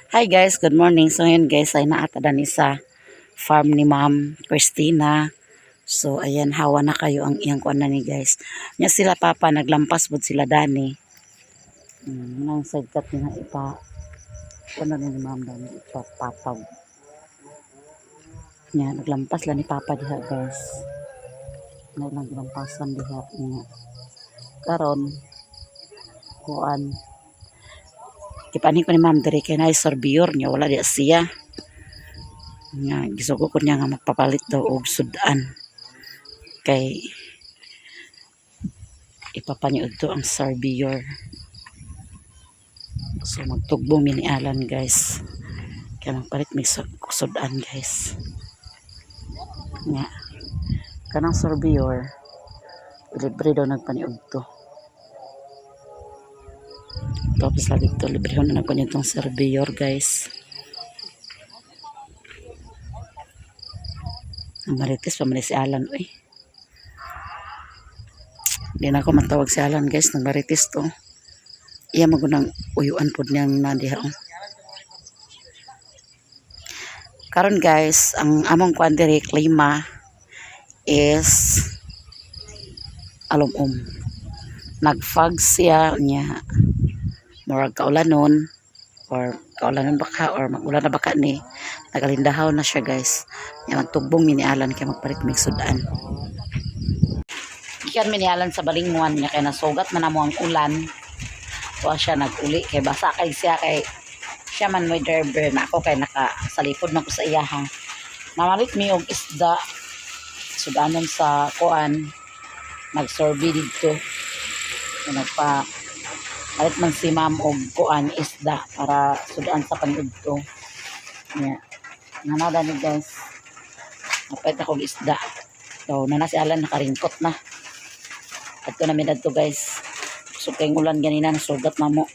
Hi guys, good morning. So ngayon guys ay naa ta dani sa farm ni Ma'am Christina. So ayan, hawa na kayo ang iyang kuan na ni guys. Nya sila papa naglampas pud sila dani. Nang sidecut nila ipa kuan na ni Ma'am dani ipapataw. Nya naglampas lang ni papa diha guys. Na lang gilampasan diha nya. Karon kuan gipaanhi ko ni ma'am diri kay naay surveyor niya, wala diya siya. Nga gisugo ko niya nga magpapalit daw og sudan kay ipapaniud to ang surveyor. So magtugbong mi ni Alan guys kay magpalit mig sudan guys. Nga kanang surveyor libre daw nagpaniud to. Tapos lagi to libre na nagpaniud tong surveyor guys. Marites pa man si Alan uy. Di na ako matawag si Alan guys, nagmarites to. Iya magunang uyuan pod niyang nadiha oh. Karon guys, ang among kuan diri klima is alum-um. Nag-fog siya niya. Murag kaulanon or kaulanon baka or mag-ulan na baka ni. Nagalindahaw na siya guys. Nya magtugbong mi ni Alan kay magpalit mig sudan. Gikan mi ni Alan sa Balingwan niya kay nasugat man namo ang ulan. Wa siya nag-uli kay basa kay siya kay siya man may driver na ako kay naka sa likod man ko sa iyaha. Namalit mi og isda sudanon sa kuan, nag-survey didto. So, nagpa palit man si ma'am og kuan isda para sudan sa paniudto. Nya. Nanada ni guys. Napalit ako og isda. So, nana si Alan nakaringkot na. Adto na mi dadto guys. So kay ulan ganina nasugat na mo.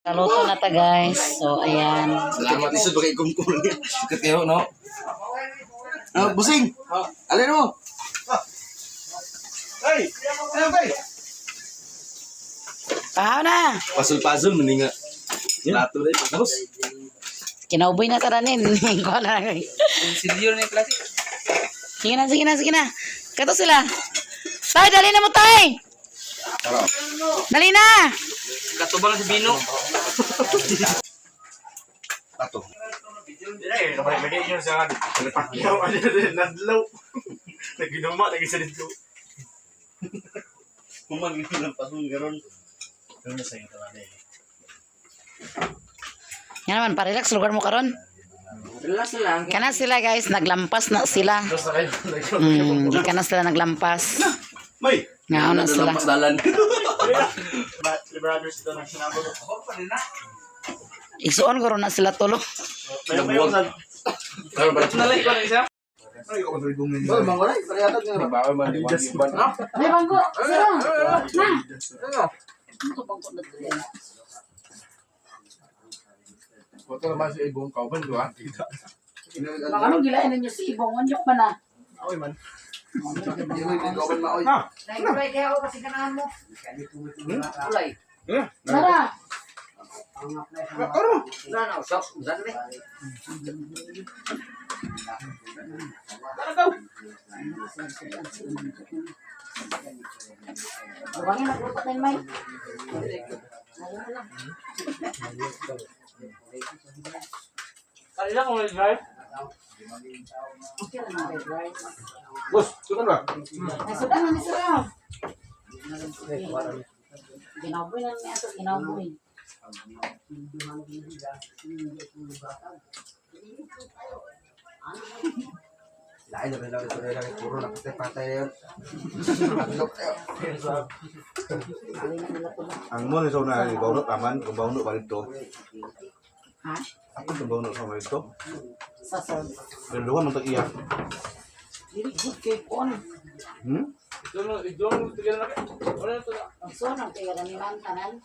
Naluto na ta guys. So ayan. Salamat isod bakay kumkum niya. Sikat kayo no. Ah, busing. Alin mo? Ay, ano ba? Pahaw na. Puzzle-puzzle maninga. Plato rin. Tapos. Kinauboy na taranin. Kuha na lang. Senior na yung klase. Sige na, sige na, sige na. Kato sila. Tay, dali na mo, tay! Dali na! Katubang si Bino. Plato. Nadlaw. Naginuma, lagi sa dito. Kumag ng pasul garon. Yan naman, parelax lugar mo karon. Relax lang. Kana sila guys, naglampas na sila. Basta kayo. Di kana sila naglampas. May. Nga na sila. Lampas dalan. Brothers doon ang sinabog. Isuon ko ron na sila tulo. May may usan. Karon ba? Nalay ko rin siya. Bal mangoray, parehatan nga ba? Man May bangko, sira. Na. Foto naman si Ibong Kauban, di ba? Mga anong gilain ninyo si Ibong, wanyok man na. Oy man. Kauban maoy. Naigulay kaya ako kasi ganahan mo. Kulay. Tara. Ano? Buwangin, nagluto na yun, May. Kali lang kung drive. Okay lang ang red rice. Boss, sukan ba? Ay, sudan na ni sir. Ginauboy na niya ito, ginauboy. Lain na lang ito lang puro na patay patay yun. Ang mo ni sa una ni bauno taman, kung bauno pa dito. Ha? Ako kung bauno sa mga dito. Sa sir. Pero duha man tag iya. Dili good kay kon. Ito lang, tigil na. Wala na ito. Ang sunog kay raniman tanan.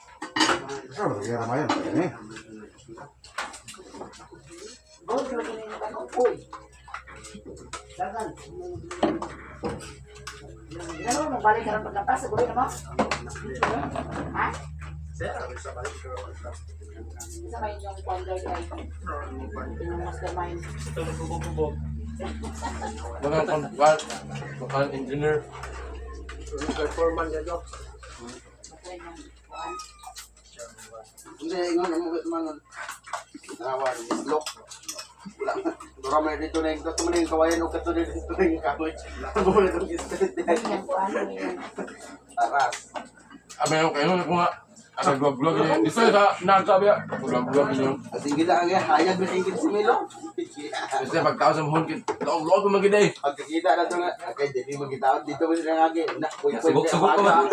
Sa ba kaya ramayan eh. Good lagi ni tanong uy. Dagan. Ano mo balik karon paglampas siguro na mo? Ha? Isa may inyong wonder kay inyong mastermind. Ito nagkubog-kubog. Mga kan engineer. Performance niya, Dok. Ito inyong kuan. Hindi, ingon ang mga man. Nawa, islok. Wala. Dura man dito na yung kato man yung kawayan o kato dito na yung kahoy. Ano na itong street Inyong kuan. Inyong Taras. Abi ko kayo ko nga. Asa vlog-vlog niya. Isa sa nagsabi ya. Vlog-vlog niyo. Kasi gila ang hayag na tingin si Milo. Kasi pagtao sa mohon kit. Log-log ko magid eh. Pagkakita na ito nga, okay, dili mo kita dito mo sila ngagi. Na, puy puy. Sugok-sugok ko man.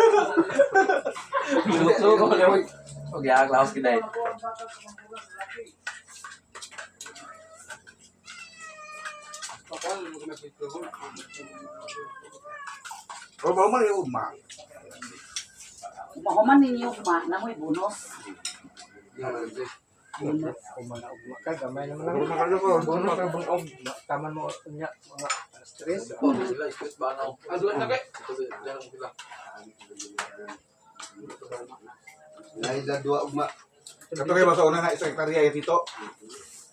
Sugok-sugok ko man. Okay, ang laos gid eh. Pero ba man yung ugma? Mahuman ninyo ma namoy bonus. Bonus. Ka, gamay naman lang. Pero nakalo ko. Bonus ka bang taman mo unya mga stress. Sila stress ba na? Ah, duwan na kay. Sila. Dahil na dua ugma. Kato kayo sa una na isang hektarya yung tito.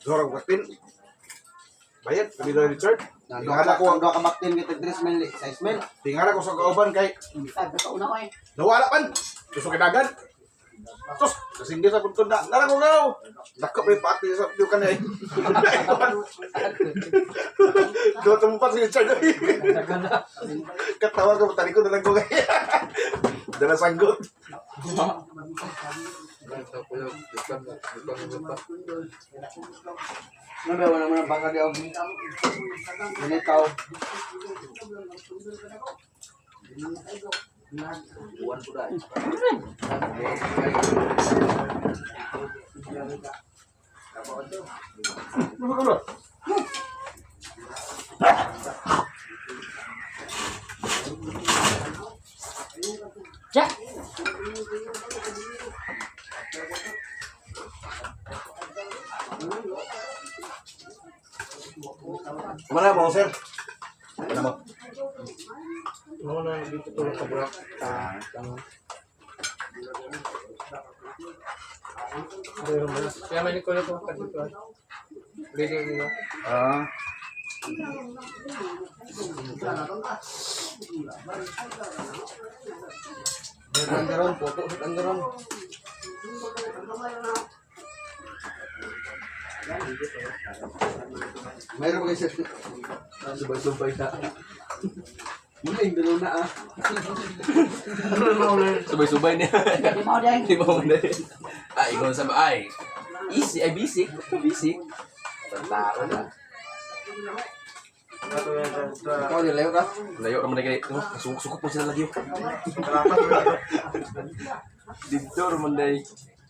Zora Watin. Bayad, kami na Richard. Tingala ko ang dua ka maktin kita 3 mil, 6 mil. Tingala ko sa kauban kay Sabi sa una ko eh. nawala pan. Gusto kay dagan. Tos, kasindi sa kuntun na. Nara ko gaw. Dako may pati sa diyo kanay. Doon tumumpat si Richard. Katawa ko, talikod na lang ko kay. Dala sanggot. Ano ba wala man ang baka di og. Ganito. Buwan ko dai. Ano ka ba? Ja. Wala mo, sir. Wala mo. Mo na dito tulong ka burak. Tama. Pero mo. Kaya may ko ko kadto. Dito dito. Ah. Andaron, foto andaron. Mayroon ba kayo sir? Subay-subay na. Muna yung dalaw na ah. Subay-subay niya. Di mo dahil. Di ba mo na Ah, ikaw sa ay. Easy, ay basic. Basic. Tao na. Ikaw di layo ka? Layo naman na kay. Sukok-sukok po sila lagi. Dito naman day.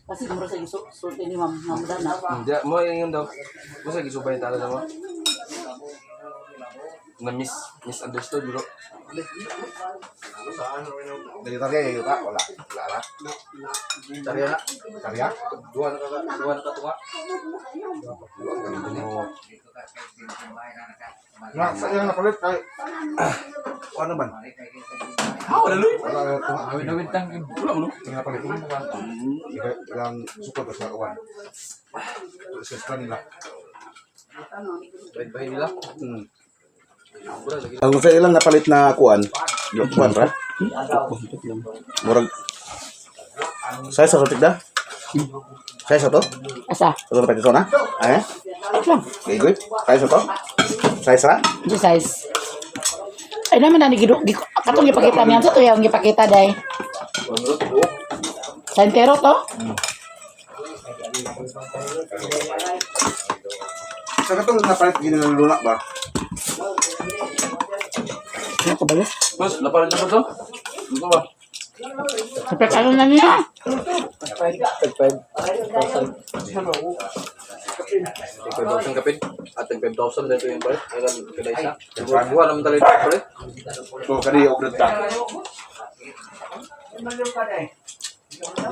Kasi mura sa iso sulti ni Ma'am Ma'am Dana. Hindi, mo yung daw. Mo sa gisubay tala mo. Na misunderstood bro. Dari tarya ya yuta, wala. Wala na. Tarya na. Tarya? Duha na ka tunga. Oo. Na, sa iyang napalit kay ano man? Ah, wala luy. Wala na tunga. Awin-awin tang wala mo no. Iyang napalit. Ilang sukod sa kawan. Sa nila. Bahay nila. Hmm. Wala lagi. Ang sa ilang napalit na kuan, yung kuan ra. Murag Saya sa sotik da? Saya sa to? Asa? Sa to na? Eh? Wait lang. Gigoy? Saya sa to? Saya sa? Di size. Ay naman na gido katong gipakita niyan sa to yung gipakita day. Sa entero to? Sa katong napalit ginaluna ba? Ano ko ba yun? Boss, laparan na ba to? Ano ba? Sa ano na niya? Tag 5,000 kapit. At tag 5,000 dito yung palit. Alam, kada isa. Buha naman talaga yung palit. So kani og ta.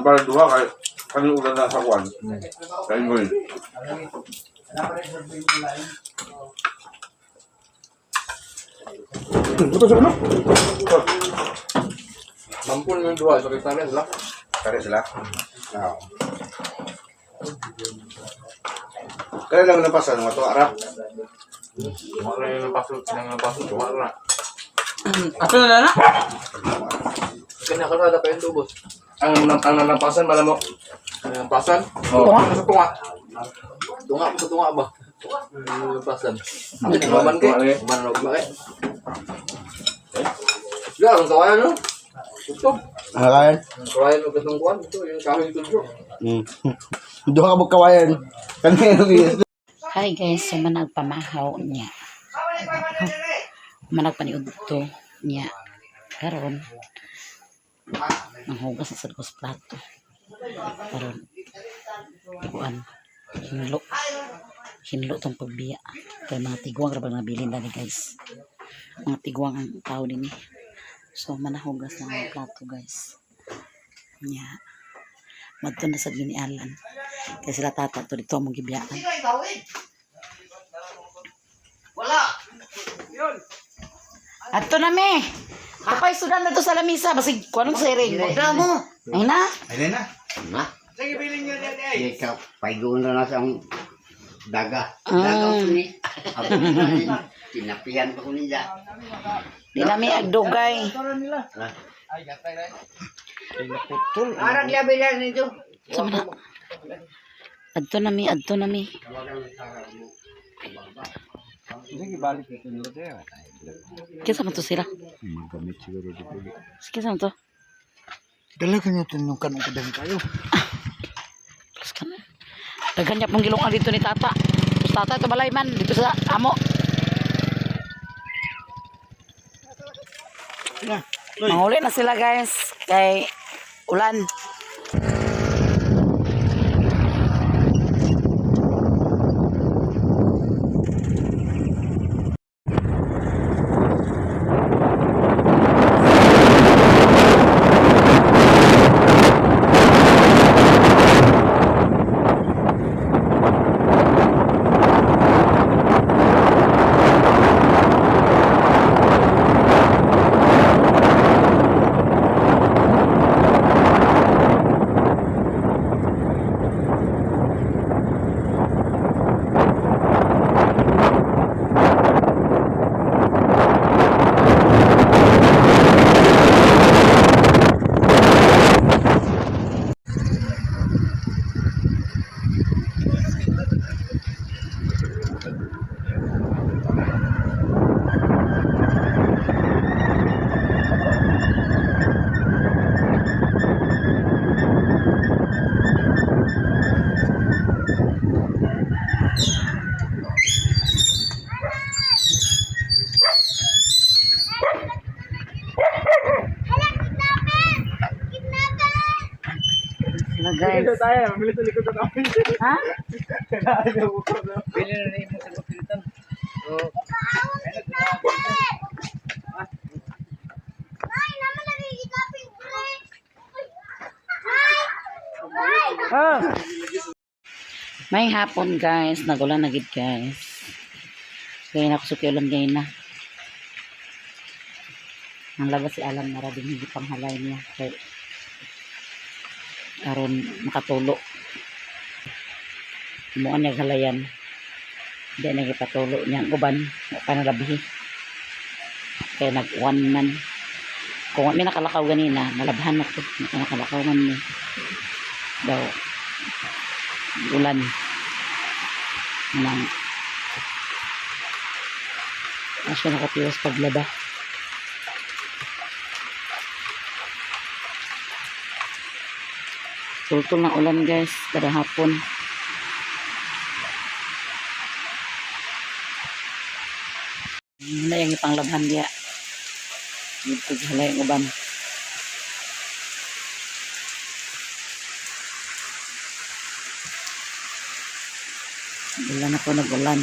Para duha kay kani ulan na sa kuan. Kay ngoy. Ito sa ano? Mampun yung duha. Sa kaya sila. Kare sila. Ah. Kaya lang lampasan mga to arap. Wala yung paso, tinang paso, wala. Ato na na? Kanya kalsada pa yung tubos. Ang nalampasan, malamok. Ang nalampasan? Oo. Tunga. Sa tunga. Tunga sa tunga ba? Ang nalampasan. Maman kay. Maman ba kay? Ya, ang kawayan no? Ito. Ah, kayan. Ang kawayan og katong kuan ito yung kahoy tulso. Duha ka bug kawayan. Kani Hi guys, so manag pamahaw niya. Manag paniud to niya. Karon nanghugas na sad ko sa plato. Karon kuan hinlo. Hinlo tong pagbiya. Kay mga tigwang ra ba nabilin dani guys. Mga tigwang ang tao dinhi. So manahugas na ang plato guys. Niya. Madto na sad ni Alan. Kay sila tata to dito among gibiyaan. Adto na me. Kapay sudan na to sa lamisa basig kuan sa ring. mo. Ay na. Ay na. Na. Ikaw, paigoon na na sa ang daga. Daga ko ni. Abo ko ni. Tinapihan pa ko niya. Di na mi agdugay. Arang labi lang nito. Sa mana. Adto na mi, adto na mi. Kinsa man to sila? Kinsa man to? Dala kanyo tunong kanong kadang kayo. Plus ka na. Daghan niya pong gilungan dito ni tata. Tapos tata, ito balay man. Dito sa amo. Manguli na sila guys. Kay ulan. Sila guys. Tayo, mabilis sa likod na tayo. Ha? Bili na rin mo sa kapilitan. May hapon guys, nagulan na gid guys. Gaya na ko suki ulan gaya na. Ang labas si Alan na din hindi panghalay niya kay aron makatulo. Muan niya halayan. Di na gipatulo niya ang uban, wa pa na labihi. Kay nag-uwan man. Kung wa mi nakalakaw ganina, nalabhan na ko. Nakalakaw man mi. Daw ulan nang asya nakatiwas paglaba. Tultol na ulan guys kada hapon. Muna yung ipanglabhan diya dito sa halayang uban. Ulan ako, nag-ulan.